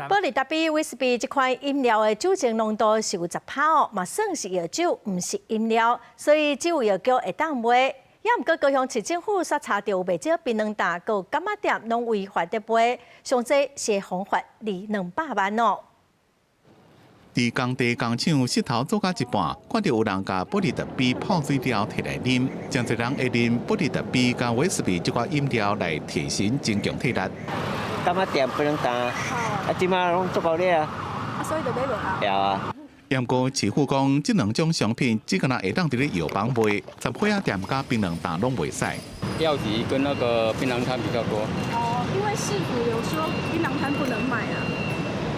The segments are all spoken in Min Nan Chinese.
保力達比威士忌這款飲料的酒精濃度是有10趴哦，嘛算是藥酒，毋是飲料，所以只有藥局會當賣。也毋過高雄市政府煞查著有袂少檳榔擔佮柑仔店攏違法佇賣，上濟是會予罰二兩百萬哦。佇工地工廠穡頭做甲一半，看著有人共保力達比泡水了提來啉，誠濟人會啉保力達比佮威士忌這款飲料來提神增強體力。柑仔店檳榔擔，啊，這馬攏足夠了。啊，所以就買無啊。對啊。毋過市府講，這兩種商品只敢若會當佇咧藥房賣，雜貨仔店佮檳榔擔攏袂使。藥局跟那個檳榔攤比較多。哦，因為市府有說檳榔攤不能賣啊，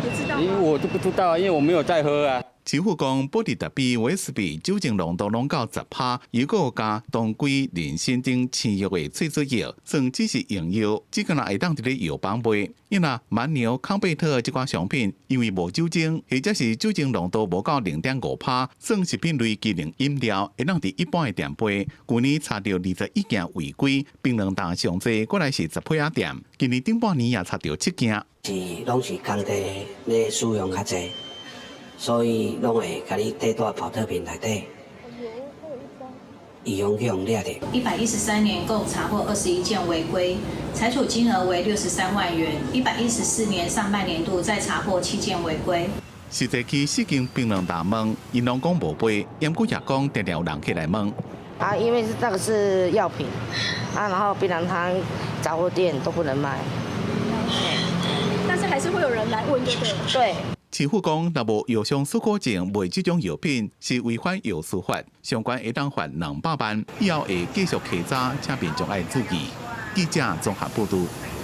你知道嗎？因為我都不知道，因為我沒有在喝啊。市府講，保力達比威士忌酒精濃度攏到10趴，又閣有加當歸、人參等青藥的萃取液，算只是用藥，只敢若會當佇咧藥房賣。因若蠻牛、康貝特這款商品，因為無酒精，或者是酒精濃度無到0.5趴，算食品類機能飲料，會當佇一般的店賣。舊年查著21件違規，檳榔擔上濟，過來是雜貨仔店。今年頂半年也查著七件。是攏是工地咧使用較濟。所以攏會共你綴佇寶特瓶內底，以防去予掠著。113年共查獲21件違規，裁處金額為63萬元。114年上半年度再查獲七件違規。實際去四間檳榔擔問，𪜶攏講無賣，毋過也講定定有人客來問。啊，因為那個是藥品，啊，然後檳榔攤、雜貨店都不能賣。但是還是會有人來問，對不對？對。市府講，若無藥商許可證賣這種藥品是違反藥師法，相關會當罰200萬，以後會繼續稽查，請民眾愛注意。記者綜合報導。